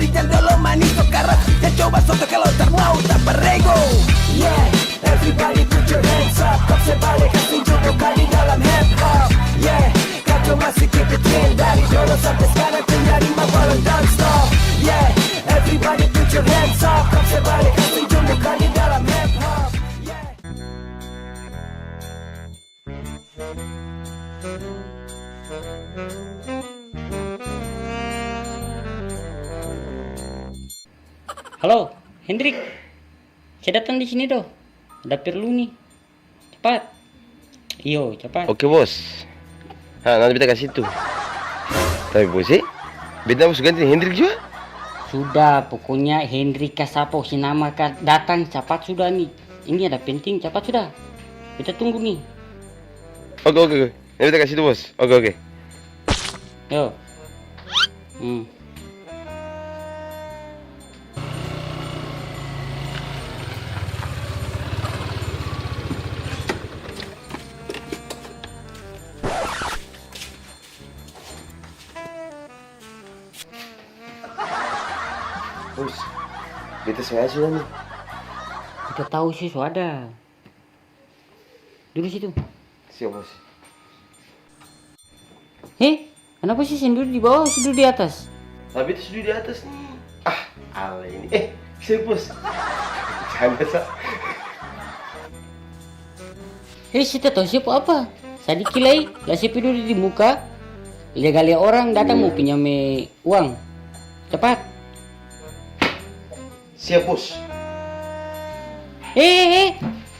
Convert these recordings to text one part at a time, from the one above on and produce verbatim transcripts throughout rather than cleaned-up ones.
Rijal dolo manis so karat, ya coba soto kalau tak mau tak barego. Yeah, everybody put your hands up, kap sebalik kasih jumpa kali dalam hip hop. Yeah, kau masih keep it real dari dolo sampai sekarang tinggal di Mabalon dance floor. Yeah, everybody put your hands up, kap sebalik kasih jumpa kali dalam hip hop. Yeah. Halo, Hendrik. Saya datang di sini, doh. Ada perlu, nih. Cepat. Iyo, cepat. Oke, Bos. Ha, nanti beta kasi itu. Tapi, Bos, eh, beta su ganti Hendrik jua? Sudah, pokoknya Hendrik ka sapa, si nama ka datang, capat sudah, nih. Ini ada penting, capat sudah. Beta tunggu, nih. Oke, oke, oke. Nanti beta kasi itu, Bos. Oke, oke. Yo. Hmm. Bos, beta sengaja sudah nih. Beta tau sih su ada. Dudu situ. Siap, Bos. He, kanapa se seng dudu di bawa, se dudu di atas? Tapi itu su dudu di atas ni. Ah, ale ini. Eh, siap, Bos. Bercanda sa. He, se tau siap apa? Sadiki lai, la se pi dudu di muka. Lia-lia orang datang mo pinjam uang. Capat. Siap, Bos. Eh, eh, eh.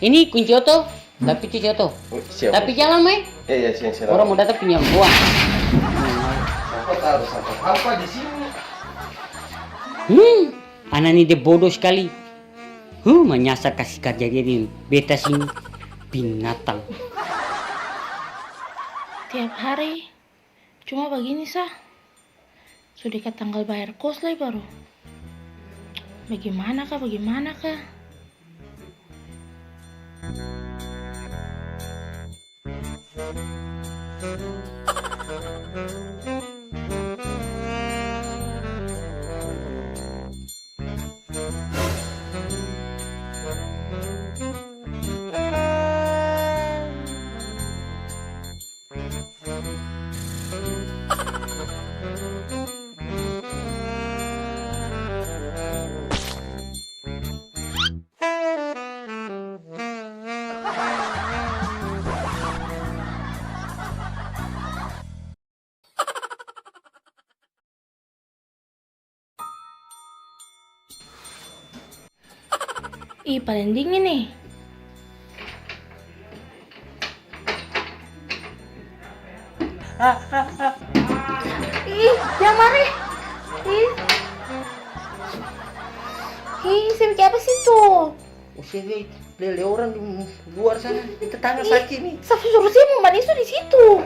Ini kunci oto, tapi cuci oto. Oh, siap, Bos. Tapi jalan, mai. Eh, iya, siap, siap. Orang mo datang pinjam uang. Sapa taruh sampah-sampah di sini? Hmm, ana ni dia bodoh skali. Huh, manyasar kasi karja dia deng beta sini. Binatang. Tiap hari. Cuma bagini sa, su dekat tanggal bayar kos lai baru. Bagemana ka, bagemana ka? Ih, paleng dingin nih. Ih, jang mari. Ih. Ih, se biking apa situ? Ose, weh, lele orang di luar sana. Ih, tetangga sakit nih. Sa suruh se mo manisu di situ.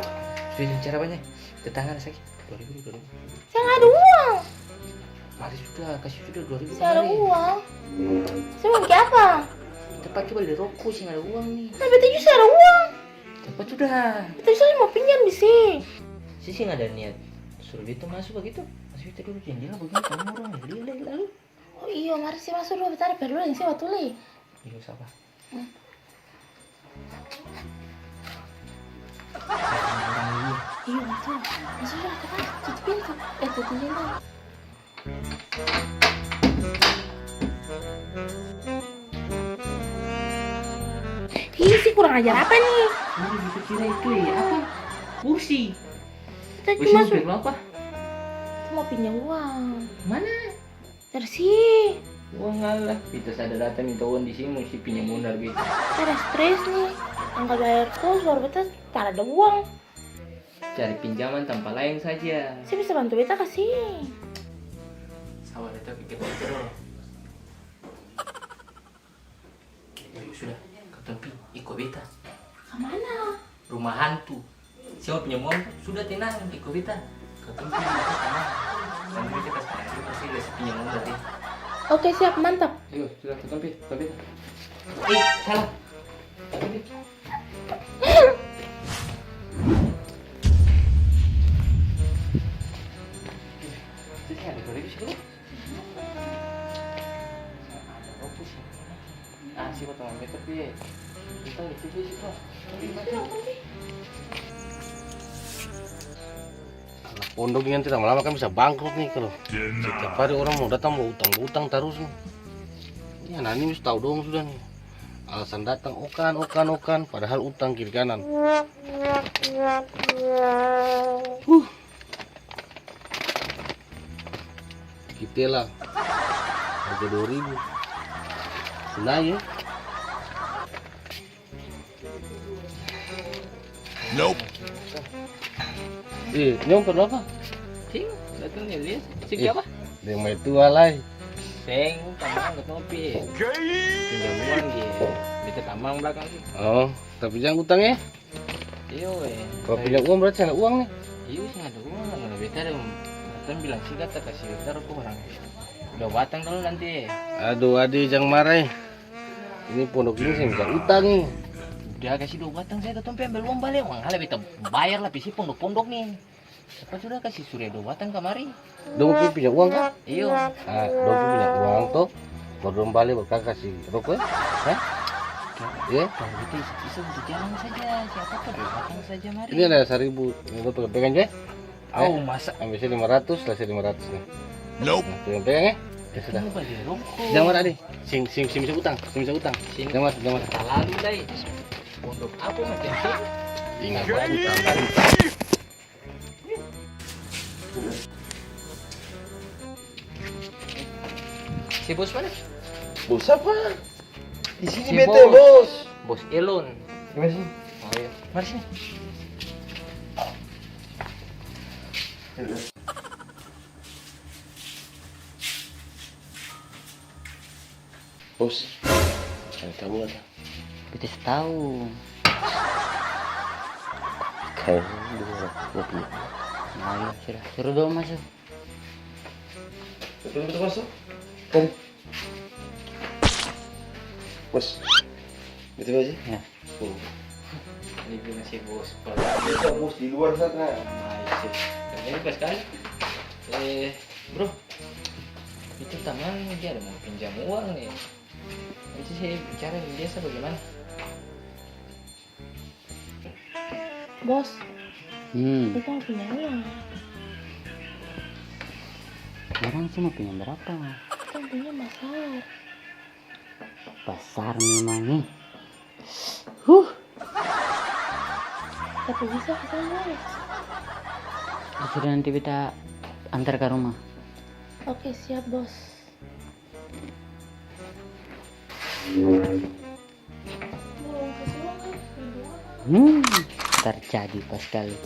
Sudah, jangan cara banyak. Tetangga sakit. Dua ribu, dua ribu. Seng ada uang. Mari sudah, kasi sudah dua ribu kemarin. Seng ada uang. Se mo biking apa? Kita pake bali roko, seng ada uang nih. Nah, beta jua seng ada uang. Cepat sudah. Beta jua mo pinjam di se. Se seng ada niat suruh beta maso bagitu. Maso beta dudu jendela bagitu, kamu orang lele lalu. Oh iyo, mari se maso dulu, beta ada perlu deng se batul e. Iyo, sabar. Hmm. Iyo, batul. Maso dulu, cepat. Tutup pintu. Eh, tutup jendela. Ih, se kurang ajar apa ni? Ini beta kira itu, eh, apa? Kursi. Beta cuma su-, perlu apa? Beta mo pinjam uang. Mana? Dari si. Uang ala, beta sadar datang minta uang di sini, musti pinjam uang dari beta. Beta ada stres ni. Angka bayar kos, baru beta tarada uang. Cari pinjaman tampa laeng saja. Se bisa bantu beta kasi. Sabar, beta pikir-pikir dolo. Ayo, sudah, katong pi, iko beta. Kamana? Rumah hantu. Se mo pinjam uang, sudah tenang, iko beta. Katong pi, beta tenang. Nanti beta kas tangan dulu, pasti lesi pinjam uang dari. Oke, siap, mantap. Ayo, sudah, katong pi, iko beta. Eh, salah. Katong pi. Sini ada dua ribu situ. Ah, siapa teman beta pi? Kita itu dia situ. Anak pondok ini nanti lama-lama kan bisa bangkrut nih, kalo setiap hari orang mau datang bawa utang-utang tarus nih. Ini anak ini mesti tau dong sudah nih. Alasan datang, okan, okan, okan, padahal utang kiri kanan. Huh. Kitela. Harga dua ribu. Senang ya. Nope. Eh, nyong perlu apa? Seng, datang ni, lihat. Seng. Eh, apa? Deng maitua lai. Seng, tamang katong pi. Pinjam uang, ye. Beta tamang belakang tu. Oh, tapi jang utang, eh? Iyo, eh. Kalo pinjam uang berarti seng ada uang, nih? Iyo, seng ada uang. Mana beta ada, katong bilang sih kata kasi beta roko barang dua batang dolo nanti, eh. Aduh, ade, jang marah, eh. Ini pondok ini seng bisa utang ni. Udah kasi dua batang saja, katong pi ambil uang bale, uang hala beta bayar lah, pi si pondok-pondok ni. Sapa sudah kasi sure dua batang kamari? Dong pi punya uang ka? Iyo. Ah, dong pi punya uang to, baru dong bale, baru kaka kasi roko, eh? Hah? Iya? Kalo beta iseng-iseng di jalan saja, siapa tau dua batang saja mari. Ini ada saribu, ini dong pegang-pegang jua, eh? Au, masa? Ambil saya lima ratus, lah saya lima ratus nih. Nope. Nah, pegang-pegang, eh? Ya sudah. Mau bali roko. Jangan marah, Adi. Sing, sing, sing bisa utang, sing bisa utang. Sing. Jangan marah, jangan marah. Talalu, dai. Pondok apa macam sih? Ingat, utang, utang. Si bos mana? Bos apa? Di sini beta, bos. Bos Elon. Gimana sih? Oh, iya. Mari sini. Bos, ada tamu ada. Beta su tau. Kayaknya dia orang kopi. Nah, iya, sudah. Suruh dong masuk. Betul, betul, masuk. Mari. Bos, betul aja. Ya. Tuh. Ini gimana sih, Bos? Bisa, Bos, di luar sana. Nah, isi. Ini pas sekali. Eh, Bro, itu tamang dia ada mau pinjam uang nih. Nanti saya bicara dengan dia, sa bagaimana? Bos, hmm, beta mau pinjam uang. Orang cuma pinjam berapa? Beta pinjam basar. Basar memang nih. Huh. Tapi bisa ka sana, Bos? Ya sudah, nanti beta antar ka rumah. Oke, siap, Bos. Hmm, terjadi paskali.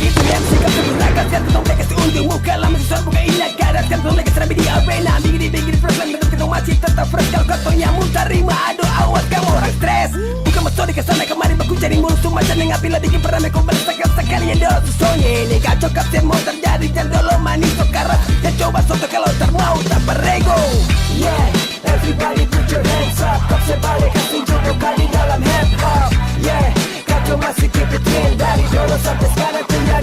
Itu yang sikap seberangkat, sekarang tong kasih untung muka, lama susah buka inya garat, sekarang tong lagi serambi di arena, bigini, bigini, fresh, lagi tetap ketong masih tetap fresh, kalau katong yang mau tarima, aduh, awas, kamu orang stres, bukan masuk di kesana kemari, baku cari musuh, macam yang api lah bikin pernah, kau balik sekali, sekali yang doa susahnya, ini kacau, kapten mau terjadi, jangan dolo manis, so karat, dan coba soto kalau tak mau, tak berego, yeah. Everybody put your hands up, kap se bale, kasi jodoh kali dalam hip hop, yeah. Kacau masih keep it real, dari dolo sampe skarang tinggal